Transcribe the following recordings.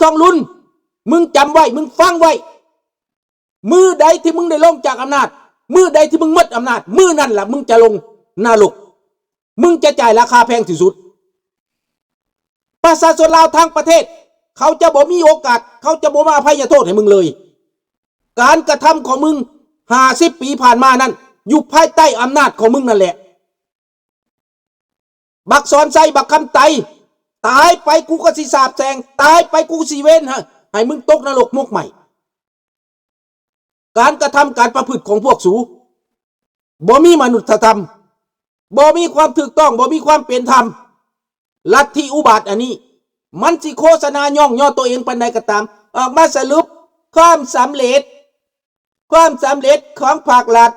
ທອງລຸນ, ມຶງຈຳໄວ້, ມຶງຟັງໄວ້, ມື້ໃດທີ່ມຶງໄດ້ລົງຈາກອຳນາດ, ມື້ໃດທີ່ມຶງໝົດອຳນາດ, ມື້ນັ້ນລະມຶງຈະລົງນະລົກ, ມຶງຈະຈ່າຍລາຄາແພງທີ່ສຸດ. ປະຊາຊົນລາວທັງປະເທດ ເຂົາຈະບໍ່ມີໂອກາດ, ເຂົາຈະບໍ່ມາອະໄພຍະໂທດໃຫ້ມຶງເລີຍ. ການກະທຳຂອງມຶງຫ້າສິບປີຜ່ານມານັ້ນ ຢູ່ພາຍໃຕ້ອຳນາດຂອງມຶງນັ້ນແຫຼະ. ບັກສອນໄຊ, ບັກຄຳໄຕ, ຕາຍໄປກູກໍຊິສາບແຊ່ງ, ຕາຍໄປກູຊິເວັນໃຫ້, ໃຫ້ມຶງຕົກນະລົກໝົກໄໝ້. ການກະທຳການປະພຶດຂອງພວກສູ ບໍ່ມີມະນຸດສະທຳ, ບໍ່ມີຄວາມຖືກຕ້ອງ, ບໍ່ມີຄວາມເປັນທຳ. ລັດທິອຸບາດອັນນີ້ ມັນຊິໂຄສະນາຍ້ອງຍໍຕົວເອງປານໃດກໍຕາມ, ອອກມາສະຫຼຸບຄວາມສຳເລັດ, ຄວາມສຳເລັດຂອງພາກລັດ,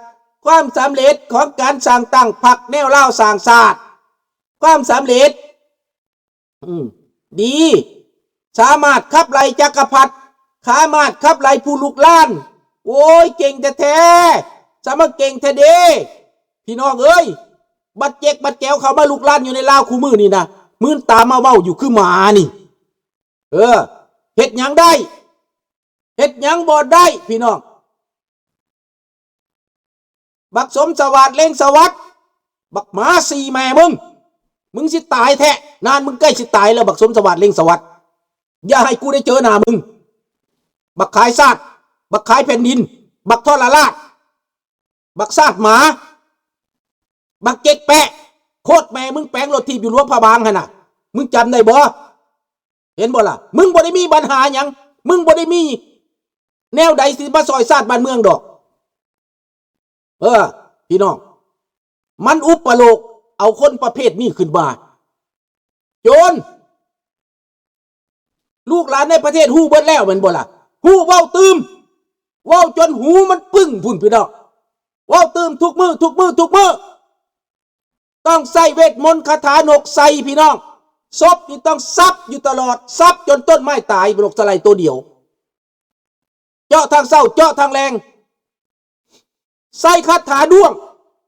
ຄວາມສຳເລັດຂອງການສ້າງຕັ້ງພັກແນວລາວສ້າງຊາດ, ຄວາມສຳເລັດ ອືມ ດີ ສາມາດຂັບໄລ່ຈັກກະພັດ, ສາມາດຂັບໄລ່ຜູ້ລຸກລານ. ໂອ້ຍ ເກັ່ງແທ້ໆ, ສາມາດເກັ່ງແທ້ເດ້ ພີ່ນ້ອງເອີຍ. ບັດເຈັກບັດແຈວເຂົາມາລຸກລານຢູ່ໃນລາວຄູ່ມື້ນີ້ນະ, ມື່ນຕາມາເວົ້າຢູ່ຄືໝານີ້. ເອີ ເຮັດຫຍັງໄດ້? ເຮັດຫຍັງບໍ່ໄດ້ ພີ່ນ້ອງ? ບັກສົມສະຫວາດ ເລັງສະຫວັດ, ບັກໝາສີ່ແມ່ມຶງ, ມຶງຊິຕາຍແທ້, ນານ ມຶງໃກ້ຊິຕາຍແລ້ວ ບັກສົມສະຫວາດ ເລັງສະຫວັດ. ຢ່າໃຫ້ກູໄດ້ເຈີໜ້າມຶງ, ບັກຂາຍຊາດ, ບັກຂາຍແຜ່ນດິນ, ບັກທໍລະລາດ, ບັກຊາດໝາ, ບັກເຈັກແປະ, ໂຄດແມ່ມຶງແປງລົດຖີບຢູ່ຫຼວງພະບາງຫັ້ນນະ, ມຶງຈຳໄດ້ບໍ່? ເຫັນບໍ່ລະ? ມຶງບໍ່ໄດ້ມີບັນຫາຫຍັງ, ມຶງບໍ່ໄດ້ມີແນວໃດຊິມາຊ່ອຍຊາດບ້ານເມືອງດອກ. ເອີ ພີ່ນ້ອງ, ມັນອຸປະໂລກເອົາຄົນປະເພດນີ້ຂຶ້ນມາ. ໂຈນ ລູກຫຼານໃນປະເທດຮູ້ເບິດແລ້ວແມ່ນບໍ່ລະ? ຮູ້ເວົ້າຕື່ມ, ເວົ້າຈົນຫູມັນປຶ້ງພຸ້ນ ພີ່ນ້ອງ, ເວົ້າຕື່ມທຸກມື້ ທຸກມື້ ທຸກມື້. ຕ້ອງໃຊ້ເວດມົນຄາຖານົກໃສ່ ພີ່ນ້ອງ, ສົບນີ້ຕ້ອງສັບຢູ່ຕະຫຼອດ, ສັບຈົນຕົ້ນໄມ້ຕາຍ, ນົກສະໄຫຼໂຕດຽວ. ເຈາະທາງເຊົ້າ ເຈາະທາງແລງ, ໃສ່ຄາຖາດ້ວງ,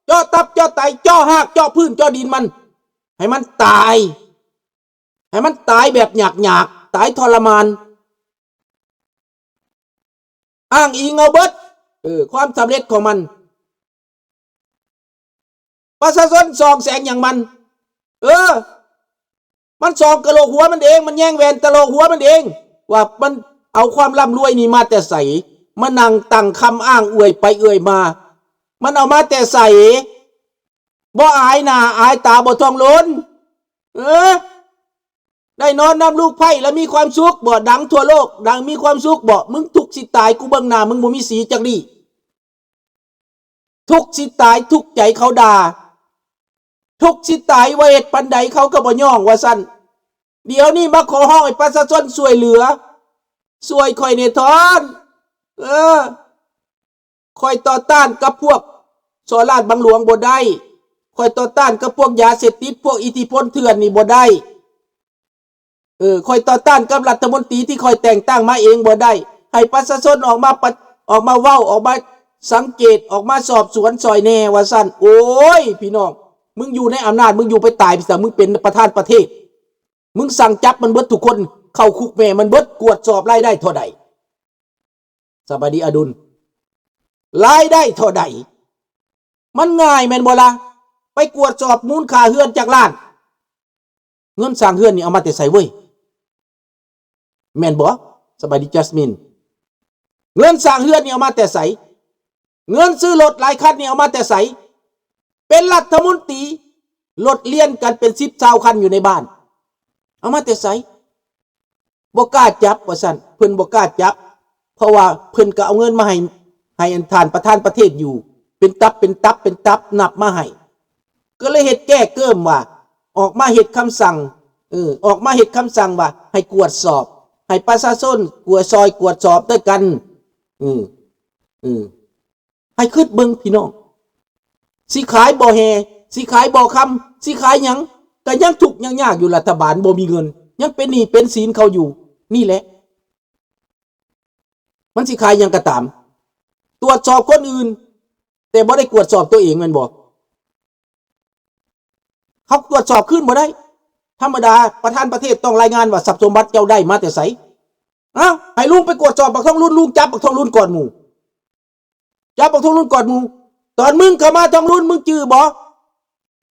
ເຈາະຕັບ ເຈາະໄຕ, ເຈາະຮາກ ເຈາະພື້ນ ເຈາະດິນມັນ, ໃຫ້ມັນຕາຍ, ໃຫ້ມັນຕາຍແບບຍາກໆ, ຕາຍທໍລະມານ. ອ້າງອີງເອົາເບິດ, ເອີ, ຄວາມສຳເລັດຂອງມັນ. ປະຊາຊົນສ່ອງແສງຫຍັງມັນ? ເອີ, ມັນສ່ອງກະໂຫຼກຫົວມັນເອງ, ມັນແຍງແວ່ນກະໂຫຼກຫົວມັນເອງ, ວ່າມັນເອົາຄວາມລ່ຳລວຍນີ້ມາແຕ່ໃສ, ມານັ່ງຕັ້ງຄຳອ້າງເອື້ອຍໄປເອື້ອຍມາ, ມັນເອົາມາແຕ່ໃສ? ບໍ່ອາຍໜ້າອາຍຕາບໍ່ ທອງລຸນ? ເອີ, ໄດ້ນອນນຳລູກໃພ້ແລ້ວມີຄວາມສຸກບໍ່? ດັງທົ່ວໂລກ, ດັງມີຄວາມສຸກບໍ່? ມຶງທຸກຊິຕາຍ, ກູເບິ່ງໜ້າມຶງບໍ່ມີສີຈັກດີ້. ທຸກຊິຕາຍ, ທຸກໃຈເຂົາດ່າ, ທຸກຊິຕາຍ, ວ່າເຮັດປານໃດເຂົາກໍບໍ່ຍ້ອງ ວ່າຊັ້ນ. ດຽວນີ້ມາຂໍຮ້ອງໃຫ້ປະຊາຊົນຊ່ວຍເຫຼືອ, ຊ່ວຍຂ້ອຍແດ່ທອນ. ເອີ, ຂ້ອຍຕໍ່ຕ້ານກັບພວກສໍ້ລາດບັງຫຼວງບໍ່ໄດ້, ຂ້ອຍຕໍ່ຕ້ານກັບພວກຢາເສບຕິດ, ພວກອິດທິພົນເຖື່ອນນີ້ບໍ່ໄດ້. ເອີ, ຂ້ອຍຕໍ່ຕ້ານກັບລັດຖະມົນຕີທີ່ຂ້ອຍແຕ່ງຕັ້ງມາເອງບໍ່ໄດ້. ໃຫ້ປະຊາຊົນອອກມາປະ, ອອກມາເວົ້າ, ອອກມາສັງເກດ, ອອກມາສອບສວນຊ່ອຍແດ່ ວ່າຊັ້ນ. ໂອ້ຍ ພີ່ນ້ອງ, ມຶງຢູ່ໃນອຳນາດ, ມຶງຢູ່ໄປຕາຍໄປຊະ, ມຶງເປັນປະທານປະເທດ, ມຶງສັ່ງຈັບມັນເບິດທຸກຄົນ, ເຂົ້າຄຸກແມ່ມັນເບິດ, ກວດສອບລາຍໄດ້ເທົ່າໃດ? ສະບາຍດີອະດຸນ, ລາຍໄດ້ເທົ່າໃດ? ມັນງ່າຍແມ່ນບໍ່ລະ? ໄປກວດສອບມູນຄ່າເຮືອນຈັກລ້ານ. ເງິນສ້າງເຮືອນນີ້ເອົາມາແຕ່ໃສເວີຍ? ແມ່ນບໍ່? ສະບາຍດີຈັສມິນ. ເງິນສ້າງເຮືອນນີ້ເອົາມາແຕ່ໃສ? ເງິນຊື້ລົດຫຼາຍຄັນນີ້ເອົາມາແຕ່ໃສ? ເປັນລັດຖະມົນຕີ, ລົດລຽນກັນເປັນສິບຊາວຄັນຢູ່ໃນບ້ານ, ເອົາມາແຕ່ໃສ? ບໍ່ກ້າຈັບວ່າຊັ້ນ, ເພິ່ນບໍ່ກ້າຈັບ, ເພາະວ່າເພິ່ນກໍເອົາເງິນມາໃຫ້, ໃຫ້ອັນທ່ານປະທານປະເທດຢູ່ ເປັນຕັບ ເປັນຕັບ ເປັນຕັບ ນັບມາໃຫ້. ກໍເລີຍເຮັດແກ້ເກີ້ມວ່າ ອອກມາເຮັດຄຳສັ່ງ, ເອີ, ອອກມາເຮັດຄຳສັ່ງວ່າໃຫ້ກວດສອບ, ໃຫ້ປະຊາຊົນກວດ, ຊ່ອຍກວດສອບດ້ວຍກັນ. ເອີ, ເອີ. ໃຫ້ຄິດເບິ່ງພີ່ນ້ອງ, ຊິຂາຍບໍ່ແຮ່, ຊິຂາຍບໍ່ຄຳ, ຊິຂາຍຫຍັງ, ກໍຍັງທຸກຍັງຍາກຢູ່, ລັດຖະບານບໍ່ມີເງິນ, ຍັງເປັນໜີ້ເປັນສິນເຂົາຢູ່. ນີ້ແຫຼະ, ມັນຊິຂາຍຫຍັງກໍຕາມ, ກວດສອບຄົນອື່ນ, ແຕ່ບໍ່ໄດ້ກວດສອບຕົວເອງ, ແມ່ນບໍ່? ເຮົາກວດສອບຄືນບໍ່ໄດ້. ທຳມະດາປະທານປະເທດຕ້ອງລາຍງານວ່າຊັບສົມບັດເຈົ້າໄດ້ມາແຕ່ໃສ, ເອົ້າ ໃຫ້ລຸງໄປກວດສອບບັກທອງລຸນ ລຸງຈັບບັກທອງລຸນກ່ອນໝູ່ ຈັບບັກທອງລຸນກ່ອນໝູ່. ຕອນມຶງເຂົ້າມາ ທອງລຸນ ມຶງຈື່ບໍ່?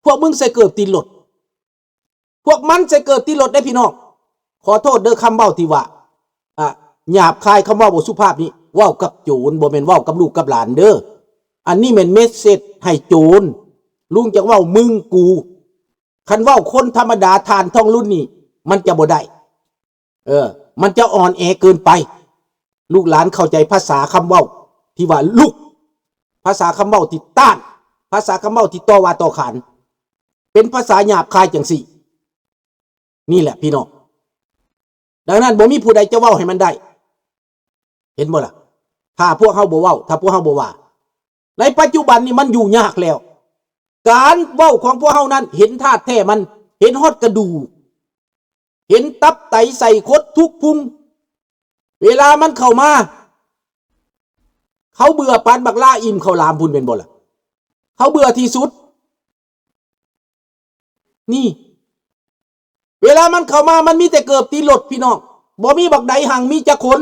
ພວກມຶງໃສ່ເກີບຕີນລົດ ພວກມັນໃສ່ເກີບຕີນລົດເດ້ພີ່ນ້ອງ. ຂໍໂທດເດີຄຳເວົ້າທີ່ວ່າ ອ່າ ຫຍາບຄາຍ ຄຳເວົ້າບໍ່ສຸພາບນີ້ ເວົ້າກັບໂຈນ ບໍ່ແມ່ນເວົ້າກັບລູກກັບຫຼານເດີ. ອັນນີ້ແມ່ນເມສເສດໃຫ້ໂຈນ ລຸງຈະເວົ້າມຶງກູ. ຄັນເວົ້າຄົນທຳມະດາ ທ່ານທອງລຸນນີ້ ມັນຈະບໍ່ໄດ້ ເອີ ມັນຈະອ່ອນແອເກີນໄປ. ລູກຫຼານເຂົ້າໃຈພາສາຄຳເວົ້າທີ່ວ່າລຸກ ພາສາຄຳເວົ້າທີ່ຕ້ານ ພາສາຄຳເວົ້າທີ່ຕໍ່ວ່າຕໍ່ຂານ ເປັນພາສາຫຍາບຄາຍຈັ່ງຊີ້. ນີ້ແຫຼະພີ່ນ້ອງ ດັ່ງນັ້ນບໍ່ມີຜູ້ໃດຈະເວົ້າໃຫ້ມັນໄດ້ ເຫັນບໍ່ລະ? ຖ້າພວກເຮົາບໍ່ເວົ້າ ຖ້າພວກເຮົາບໍ່ວ່າ ໃນປັດຈຸບັນນີ້ມັນຢູ່ຍາກແລ້ວ. ການເວົ້າຂອງພວກເຮົານັ້ນເຫັນທາດແທ້ມັນ ເຫັນຮອດກະດູກ ເຫັນຕັບໄຕໄສ້ຄົດທຸກພຸງ. ເວລາມັນເຂົ້າມາ ເຂົາເບື່ອປານບັກຫຼ້າອີ່ມເຂົ້າຫຼາມພຸ້ນແມ່ນບໍ່ລະ? ເຂົາເບື່ອທີ່ສຸດ. ນີ້ ເວລາມັນເຂົ້າມາ ມັນມີແຕ່ເກີບຕີນລົດພີ່ນ້ອງ ບໍ່ມີບັກໃດຮັ່ງມີຈັກຄົນ.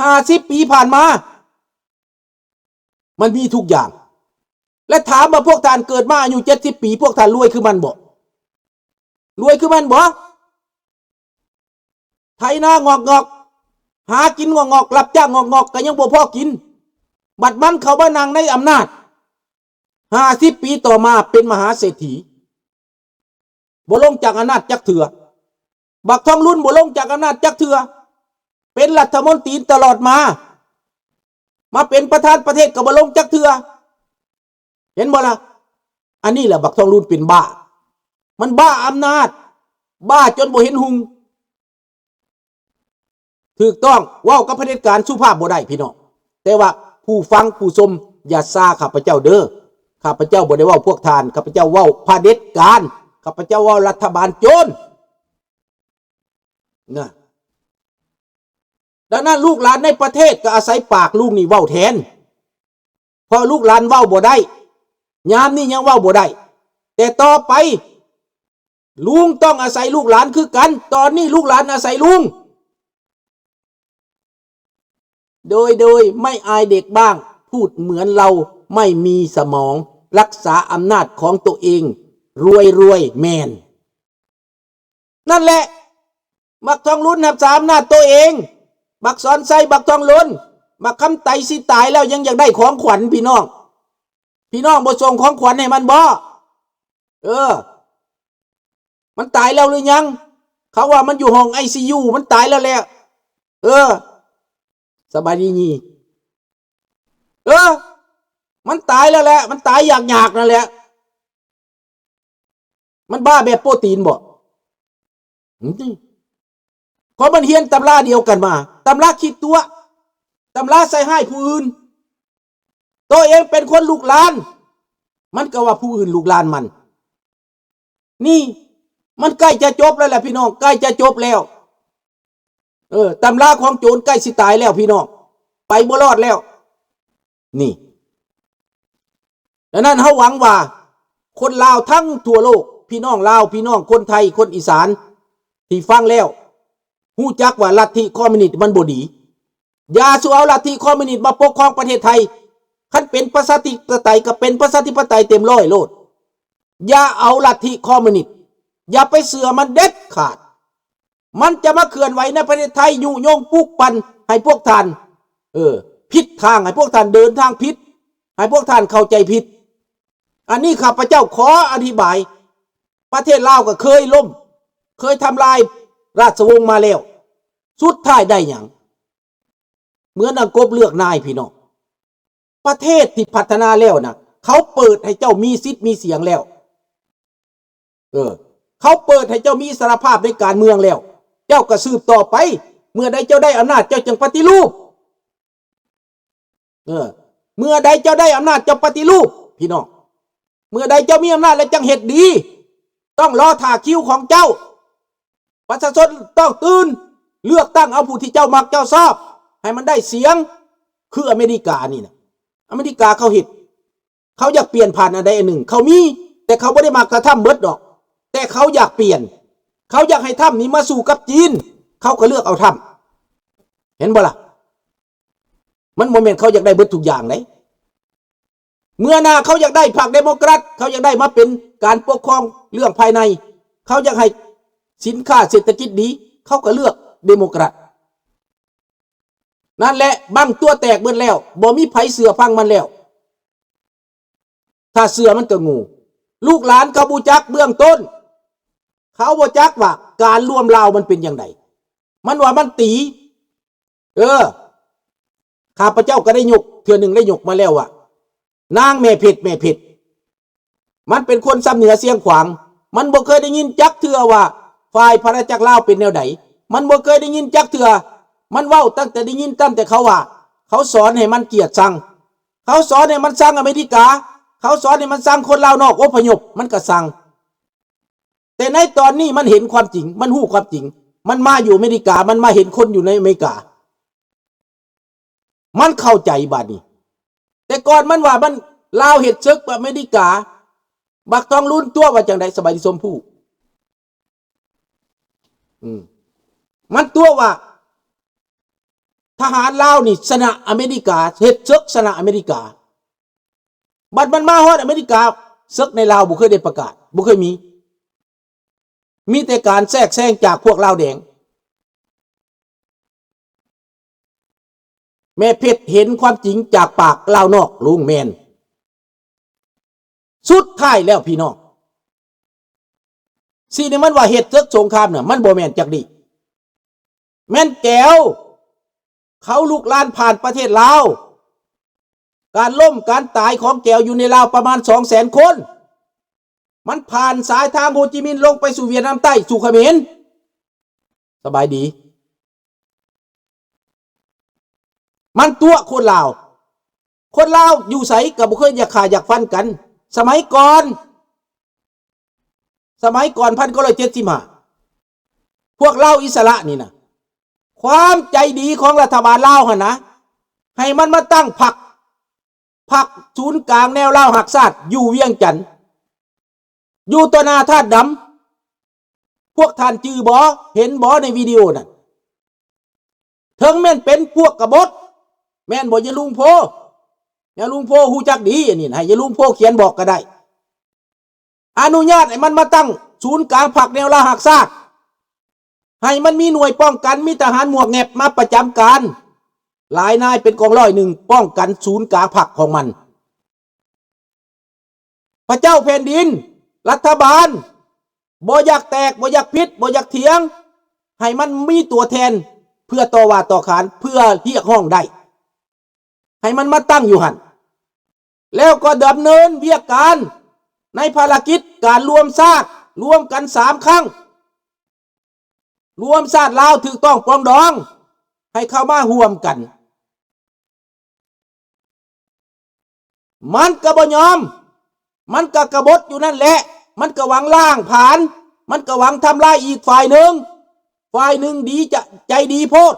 ຫ້າສິບປີຜ່ານມາ ມັນມີທຸກຢ່າງ ແລະ ຖາມວ່າພວກທ່ານເກີດມາອາຍຸເຈັດສິບປີ ພວກທ່ານລວຍຄືມັນບໍ່? ລວຍຄືມັນບໍ່? ໄຖນາງອກໆ ຫາກິນງອກໆ ຮັບຈ້າງງອກໆ ກໍຍັງບໍ່ພໍກິນ. ບັດມັນເຂົ້າມານັ່ງໃນອຳນາດ ຫ້າສິບປີຕໍ່ມາເປັນມະຫາເສດຖີ ບໍ່ລົງຈາກອຳນາດຈັກເທື່ອ. ບັກທອງລຸນບໍ່ລົງຈາກອຳນາດຈັກເທື່ອ ເປັນລັດຖະມົນຕີຕະຫຼອດມາ ມາເປັນປະທານປະເທດກໍບໍ່ລົງຈັກເທື່ອ. ເຫັນບໍ່ລະ? ອັນນີ້ແຫຼະ ບັກທອງລຸນເປັນບ້າ ມັນບ້າອຳນາດ ບ້າຈົນບໍ່ເຫັນຮຸ່ງ. ຖືກຕ້ອງ ເວົ້າກັບຜະເດັດການສຸພາບບໍ່ໄດ້ພີ່ນ້ອງ ແຕ່ວ່າຜູ້ຟັງຜູ້ຊົມຢ່າຊ່າຂ້າພະເຈົ້າເດີ. ຂ້າພະເຈົ້າບໍ່ໄດ້ເວົ້າພວກທ່ານ ຂ້າພະເຈົ້າເວົ້າຜະເດັດການ ຂ້າພະເຈົ້າເວົ້າລັດຖະບານໂຈນນະ. ດັ່ງນັ້ນ ລູກຫຼານໃນປະເທດກໍອາໄສປາກລຸງນີ້ເວົ້າແທນ ເພາະລູກຫຼານເວົ້າບໍ່ໄດ້ ຍາມນີ້ຍັງເວົ້າບໍ່ໄດ້ ແຕ່ຕໍ່ໄປລຸງຕ້ອງອາໄສລູກຫຼານຄືກັນ. ຕອນນີ້ລູກຫຼານອາໄສລຸງ. ໂດຍ ໂດຍ ไม่อายเด็กบ้าง พูดเหมือนเราไม่มีสมอง รักษาอำนาจของตัวเอง รวยๆ แมน นั่นแหละ บักทองลุนฮับสาอำนาจตัวเอง บักสอนไซ บักทองลุน บักคำไตสิตายแล้วยังอยากได้ของขวัญพี่น้อง พี่น้องบ่ส่งของขวัญให้มันบ่ เออ มันตายแล้วหรือยัง เขาว่ามันอยู่ห้องไอซียู มันตายแล้วแหละ เออ สบายดีนี่ เออ มันตายแล้วแหละ มันตายอยากๆ นั่นแหละ มันบ้าแบบโปรตีนบ่ อืม ก็มันเฮียนตำราเดียวกันมา ตำราขี้ตั๋ว ตำราใส่ร้ายผู้อื่น ตัวเองเป็นคนลุกลาน มันก็ว่าผู้อื่นลุกลานมัน นี่ มันใกล้จะจบแล้วแหละพี่น้อง ใกล้จะจบแล้ว เออ ตำราของโจรใกล้สิตายแล้วพี่น้อง ไปบ่รอดแล้ว นี่ ดังนั้นเฮาหวังว่า คนลาวทั้งทั่วโลก พี่น้องลาว พี่น้องคนไทย คนอีสาน ที่ฟังแล้ว ฮู้จักว่าลัทธิคอมมิวนิสต์มันบ่ดี อย่าสู่เอาลัทธิคอมมิวนิสต์มาปกครองประเทศไทย คันเป็นประชาธิปไตยก็เป็นประชาธิปไตยเต็มร้อยโลด อย่าเอาลัทธิคอมมิวนิสต์ อย่าไปเชื่อมันเด็ดขาด มันจะมาเคลื่อนไหวในประเทศไทย ยุยงปลุกปั่นให้พวกท่าน เออ ผิดทาง ให้พวกท่านเดินทางผิด ให้พวกท่านเข้าใจผิด อันนี้ข้าพเจ้าขออธิบาย ประเทศลาวก็เคยล้ม เคยทำลายราชวงศ์มาแล้ว สุดท้ายได้หยัง เหมือนดังกบเลือกนายพี่น้อง ประเทศที่พัฒนาแล้วนะ เขาเปิดให้เจ้ามีสิทธิ์มีเสียงแล้ว เออ เขาเปิดให้เจ้ามีอิสรภาพในการเมืองแล้ว เจ้าก็สืบต่อไป เมื่อใดเจ้าได้อำนาจ เจ้าจึงปฏิรูป เออ เมื่อใดเจ้าได้อำนาจ เจ้าปฏิรูป พี่น้อง เมื่อใดเจ้ามีอำนาจแล้วจั่งเฮ็ดดี ต้องรอท่าคิวของเจ้า ประชาชนต้องตื่น เลือกตั้งเอาผู้ที่เจ้ามักเจ้าชอบ ให้มันได้เสียง คืออเมริกานี่นะ อเมริกาเขาเฮ็ด เขาอยากเปลี่ยนผ่านอันใดอันหนึ่ง เขามี แต่เขาบ่ได้มักกับทรัมป์เบิดดอก แต่เขาอยากเปลี่ยน เขาอยากให้ทรัมป์นี่มาสู้กับจีน เขาก็เลือกเอาทรัมป์ ເຫັນບໍ່ລະ? ມັນບໍ່ແມ່ນເຂົາຢາກໄດ້ເບິດທຸກຢ່າງເດ້. ເມື່ອໜ້າເຂົາຢາກໄດ້ພັກເດໂມແຄຣດ ເຂົາຢາກໄດ້ມາເປັນການປົກຄອງເລື່ອງພາຍໃນ ເຂົາຢາກໃຫ້ສິນຄ້າເສດຖະກິດດີ ເຂົາກໍເລືອກເດໂມແຄຣດ. ນັ້ນແຫຼະ ບັ້ງຕົວແຕກເບິດແລ້ວ ບໍ່ມີໃຜເຊື່ອຟັງມັນແລ້ວ. ຖ້າເຊື່ອມັນກໍໂງ່. ລູກຫຼານເຂົາບໍ່ຈັກເບື້ອງຕົ້ນ ເຂົາບໍ່ຈັກວ່າການລວມລາວມັນເປັນຈັ່ງໃດ. ມັນວ່າມັນຕີ ເອີ ຂ້າພະເຈົ້າກໍໄດ້ຍົກເທື່ອໜຶ່ງ ໄດ້ຍົກມາແລ້ວວ່າ ນາງແມ່ເພັດ ແມ່ເພັດ ມັນເປັນຄົນຊຳເໜືອຊຽງຂວາງ ມັນບໍ່ເຄີຍໄດ້ຍິນຈັກເທື່ອວ່າຝ່າຍພານາຈັກລາວເປັນແນວໃດ ມັນບໍ່ເຄີຍໄດ້ຍິນຈັກເທື່ອ. ມັນເວົ້າຕັ້ງແຕ່ໄດ້ຍິນຕັ້ງແຕ່ເຂົາວ່າ ເຂົາສອນໃຫ້ມັນກຽດຊັງ ເຂົາສອນໃຫ້ມັນຊັງອາເມລິກາ ເຂົາສອນໃຫ້ມັນຊັງຄົນລາວນອກອົບພະຍົບ ມັນກໍຊັງ. ແຕ່ໃນຕອນນີ້ມັນເຫັນຄວາມຈິງ ມັນຮູ້ຄວາມຈິງ ມັນມາຢູ່ອາເມລິກາ ມັນມາເຫັນຄົນຢູ່ໃນອາເມລິກາ ມັນເຂົ້າໃຈບາດນີ້. ແຕ່ກ່ອນມັນວ່າມັນ ລາວເຮັດເສິກກັບອາເມລິກາ ບັກທອງລຸນຕົວະວ່າຈັ່ງໃດ? ສະບາຍດີຊົມພູ້ ອືມ ມັນຕົວະວ່າ ທະຫານລາວນີ້ຊະນະອາເມລິກາ ເຮັດເສິກຊະນະອາເມລິກາ. ບັດມັນມາຮອດອາເມລິກາ ເສິກໃນລາວບໍ່ເຄີຍໄດ້ປະກາດ ບໍ່ເຄີຍມີ ມີແຕ່ການແຊກແຊງຈາກພວກລາວແດງ. ແມ່ເພັດເຫັນຄວາມຈິງຈາກປາກລາວນອກ ລຸງແມ່ນ. ສຸດທ້າຍແລ້ວພີ່ນ້ອງ ສິ່ງທີ່ມັນວ່າເຮັດເສິກສົງຄາມນະ ມັນບໍ່ແມ່ນຈັກດີ້ ແມ່ນແກວ ເຂົາລຸກລານຜ່ານປະເທດລາວ. ການລົ້ມການຕາຍຂອງແກວຢູ່ໃນລາວປະມານສອງແສນຄົນ ມັນຜ່ານສາຍທາງໂຮຈິມິນລົງໄປສູ່ຫວຽດນາມໃຕ້ ສູ່ຂະເໝນ. ສະບາຍດີ. ມັນຕົວະຄົນລາວ ຄົນລາວຢູ່ໃສກໍບໍ່ເຄີຍຢາກຂ້າຢາກຟັນກັນ. ສະໄໝກ່ອນ ສະໄໝກ່ອນພັນເກົ້າຮ້ອຍເຈັດສິບຫ້າ ພວກລາວອິດສະຫຼະນີ້ນະ ຄວາມໃຈດີຂອງລັດຖະບານລາວຫັ້ນນະ ໃຫ້ມັນມາຕັ້ງພັກ ພັກສູນກາງແນວລາວຮັກຊາດຢູ່ວຽງຈັນ ຢູ່ຕໍ່ໜ້າທາດດຳ. ພວກທ່ານຈື່ບໍ່? ເຫັນບໍ່ໃນວິດີໂອນັ້ນ? ເຖິງແມ່ນເປັນພວກກະບົດ ແມ່ນບໍ່ຍາລຸງໂພ? ຍາລຸງໂພຮູ້ຈັກດີ ອັນນີ້ນະ ໃຫ້ຍາລຸງໂພຂຽນບອກກໍໄດ້. ອະນຸຍາດໃຫ້ມັນມາຕັ້ງສູນກາງພັກແນວລາວຮັກຊາດ ໃຫ້ມັນມີໜ່ວຍປ້ອງກັນ ມີທະຫານໝວກແງບມາປະຈຳການ ຫຼາຍນາຍເປັນກອງຮ້ອຍໜຶ່ງ ປ້ອງກັນສູນກາງພັກຂອງມັນ. ພະເຈົ້າແຜ່ນດິນ ລັດຖະບານ ບໍ່ຢາກແຕກ ບໍ່ຢາກຜິດ ບໍ່ຢາກຖຽງ ໃຫ້ມັນມີຕົວແທນເພື່ອຕໍ່ວ່າຕໍ່ຂານ ເພື່ອຮຽກຮ້ອງໄດ້ ໃຫ້ມັນມາຕັ້ງຢູ່ຫັ້ນ ແລ້ວກໍດຳເນີນວຽກການໃນພາລະກິດການລວມຊາດ ລວມກັນສາມຄັ້ງ ລວມຊາດລາວຖືກຕ້ອງປອງດອງ ໃຫ້ເຂົ້າມາຮ່ວມກັນ. ມັນກໍບໍ່ຍອມ ມັນກໍກະບົດຢູ່ນັ້ນແຫຼະ ມັນກໍຫວັງລ້າງຜານ ມັນກໍຫວັງທຳລາຍອີກຝ່າຍໜຶ່ງ ຝ່າຍໜຶ່ງດີຈະ ໃຈດີໂພດ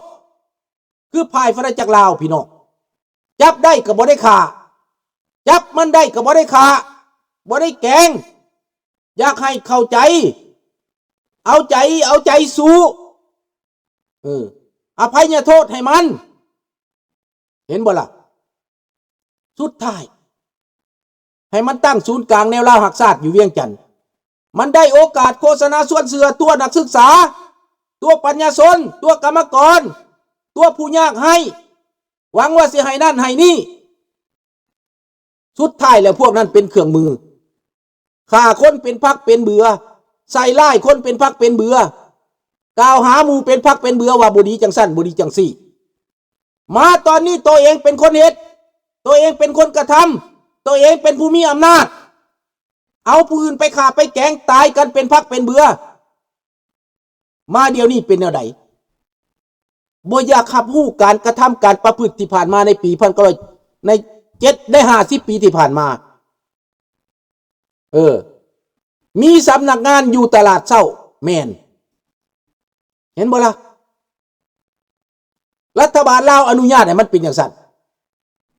ຄືຝ່າຍພານາຈັກລາວ ພີ່ນ້ອງ. ຈັບໄດ້ກໍບໍ່ໄດ້ຂ້າ ຈັບມັນໄດ້ກໍບໍ່ໄດ້ຂ້າ ບໍ່ໄດ້ແກງ ຢາກໃຫ້ເຂົ້າໃຈ ເອົາໃຈ ເອົາໃຈສູ້ ເອີ ອະໄພຍະໂທດໃຫ້ມັນ ເຫັນບໍ່ລະ? ສຸດທ້າຍ ໃຫ້ມັນຕັ້ງສູນກາງແນວລາວຮັກຊາດຢູ່ວຽງຈັນ ມັນໄດ້ໂອກາດໂຄສະນາຊວນເຊື່ອຕົວະນັກສຶກສາ ຕົວະປັນຍາຊົນ ຕົວະກຳມະກອນ ຕົວະຜູ້ຍາກໄຮ້ ຫວັງວ່າຊິໃຫ້ນັ້ນໃຫ້ນີ້. ສຸດທ້າຍແລ້ວພວກນັ້ນເປັນເຄື່ອງມື ຂ້າຄົນເປັນຜັກເປັນເບືອ ໃສ່ຮ້າຍຄົນເປັນຜັກເປັນເບືອ ກ່າວຫາໝູ່ເປັນຜັກເປັນເບືອວ່າບໍ່ດີຈັ່ງຊັ້ນ ບໍ່ດີຈັ່ງຊີ້. ມາຕອນນີ້ໂຕເອງເປັນຄົນເຮັດ ໂຕເອງເປັນຄົນກະທຳ ໂຕເອງເປັນຜູ້ມີອຳນາດ ເອົາຜູ້ອື່ນໄປຂ້າໄປແກງຕາຍກັນເປັນຜັກເປັນເບືອ. ມາດຽວນີ້ເປັນແນວໃດ? ບໍ່ຢາກຮັບຮູ້ການກະທຳການປະພຶດທີ່ຜ່ານມາໃນປີພັນເກົ້າຮ້ອຍ ໃນເຈັດ ໃນຫ້າສິບປີທີ່ຜ່ານມາ. ເອີ ມີສຳນັກງານຢູ່ຕະຫຼາດເຊົ້າ ແມ່ນ ເຫັນບໍ່ລະ? ລັດຖະບານລາວອະນຸຍາດໃຫ້ມັນເປັນຈັ່ງຊັ້ນ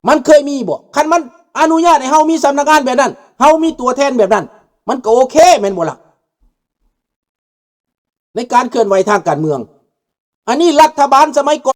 ມັນເຄີຍມີບໍ່? ຄັນມັນອະນຸຍາດໃຫ້ເຮົາມີສຳນັກງານແບບນັ້ນ ເຮົາມີຕົວແທນແບບນັ້ນ ມັນກໍໂອເຄ ແມ່ນບໍ່ລະ? ໃນການເຄື່ອນໄຫວທາງການເມືອງ ອັນນີ້ລັດຖະບານສະໄໝກ